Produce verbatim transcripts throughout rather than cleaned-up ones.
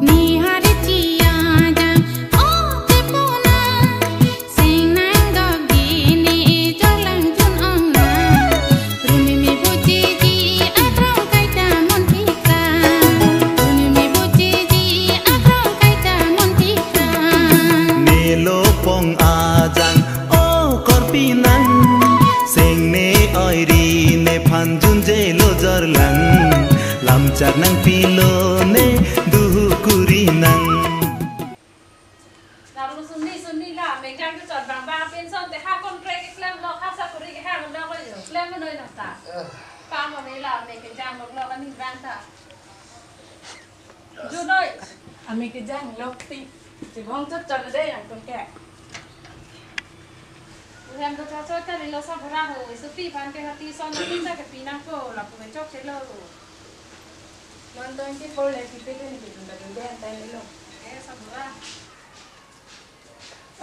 Nihari chia jang, oh, tepona. Sing nang dogini, choklang chun ong na. Rumi mi buchi ji, adrong kaita mon pika. Rumi mi buchi ji, adrong kaita mon pika. Nelo pong ajang, oh, korpi nang. Sing ne oi ri ne phan jun jelo jorlang. Lamchak nang pilo ne duhu kuri nang. Lapu suni suni la, mekjang kechot bang bang, pension te ha contract keklem lo, ha sakuri kehang lo ko jo, klem noi nang ta. Eh. Pamo ne la, mekjang lo lo kan ni bang ta. Junoi. Ami kejang lo ti. Chibong chot chot de yang tum ke. Uhem to chot chot kali lo sabura ho, isu pi phan ke hati son lo tin sa ke pinang ko, lapu ke chok chelo. Non twenty four le pipe ke ni pitum ta ding den tai lo. Eh, sabura.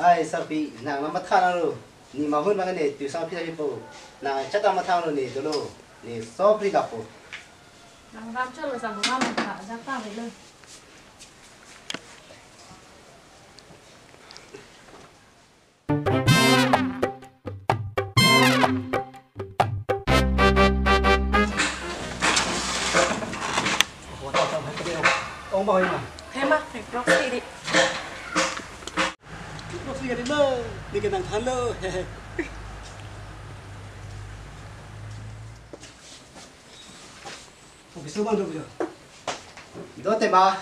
Ai, sarpi, nang mamatha nang lo. Ne mahun bang ne tuition fee pipo. Nang chat mamatha lo ne dolo. Ne so free kapo. Nang ram chot lo sabura matha, jak ta lo. Ong ba hoi ma? Hema, hei proxy di. Proxy ka di ma, ni ke nang than lo. Ong bisu bang do jo. Do te ma,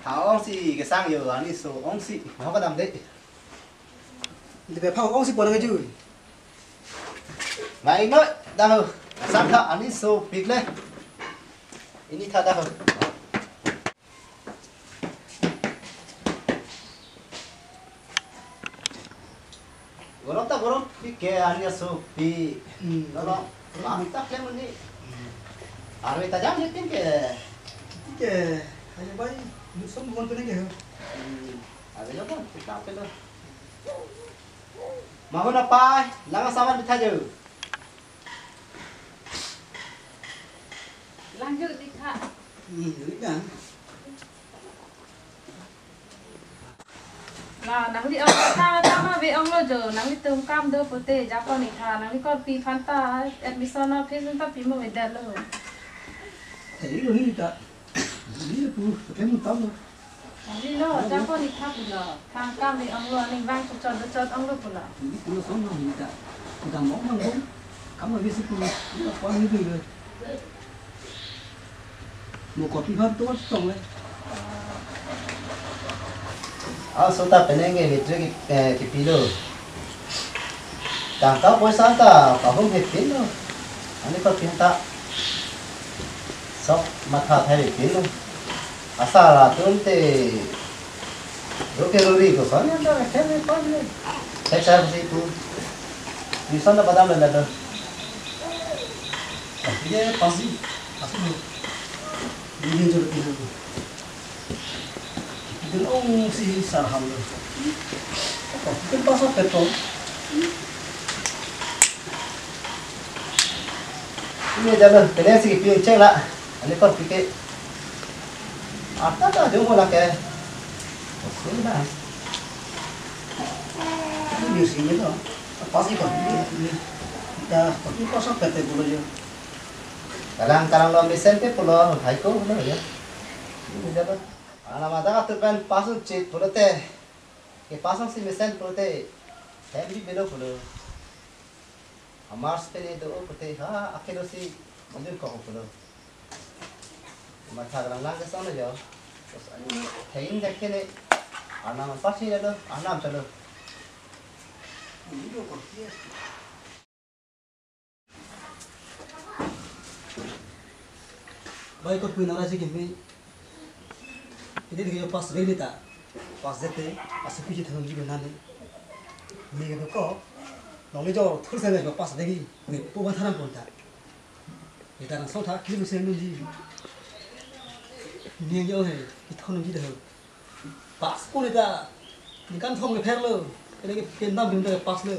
ha ong si kesang yo, ani so ong si, ho ka dam de. Di pe phang ong si pon nang ju. Ngai no, dah ho. Sang tha ani sopik le. Ini tha dah ho. Gorom ta gorom pik ke ani sopik. Hmm. Gorom. Bang ta klem ni. Hmm. Arve ta jam ni tin ke. Tin ke. Ayo bai. Lusong bukan tu ni ke. Hmm. Arve lo kan, kita pe lo. Mahun apai, lang saman pitha jo. Lang jo pitha. Hmm, ini kan. La, nangli ong tha, tha ma ve ong lo jo, nanglitum kam do pute, jakong ni tha, nangli korpi aphan ta, admission fees ta pimo ve det lo. Hei, lo ni ta. Ni pu, pakai mutam lo. Ni lo, jakong ni tha pulo. Thang kam ni ong lo, ning bang chot chot chot ong lo pulo. Ni pulo son lo ni ta. Kita mo mang bom. Kam lo bisi pulo. Ni lo pon ni dui lo. Mo kopi bhar to song le. Ah, so ta penang ke matric, eh, kipilo. Tangka poisa ta kahum he pin lo. Ani ko pin ta sok matha thai pin lo. Asa la tun te ro ke ro ri ko son ya ta khe me pa le. Khe cha si pu. Ni son na padam le la do. Ye pasi. Pasi lo. Ni ni jo pin lo. Itum ong si sar ham lo. Itum paso petrol. Ini jalan, kene si piun ceng la. Ani kon pike. Apa ta jong la ke. Oke dah. Ini si ni lo. Pasi kon. Ini. Dah, itum paso petrol dulu jo. Kalang kalang lo mesen te pulo, hai ko pulo ya. Ini dapat. Alam ada atur pen pass un chit pulote. Ke pass un si mesen pulote. Hem di belo pulo. Amars pen itu pulote ha akhir si manjun ko pulo. Matha kalang lang ke sana ya. Terus ini thein dekhene. Anam pasi lalo, anam chalo. Ini do ko. Bai ko pui nara si kimi. Ini dia pas reli ta. Pas jete, pas piji thang ji nani. Ni ke ko. Longle jor thur sen jo pass degi. Ni po ban tharam pon ta. Ni ta nang so tha kili sen nunji. Ni jo he. Ithon nunji de. Pass ko ni ta. Ni kan thom ke pher lo. Kene ke pen dam dun ta pass lo.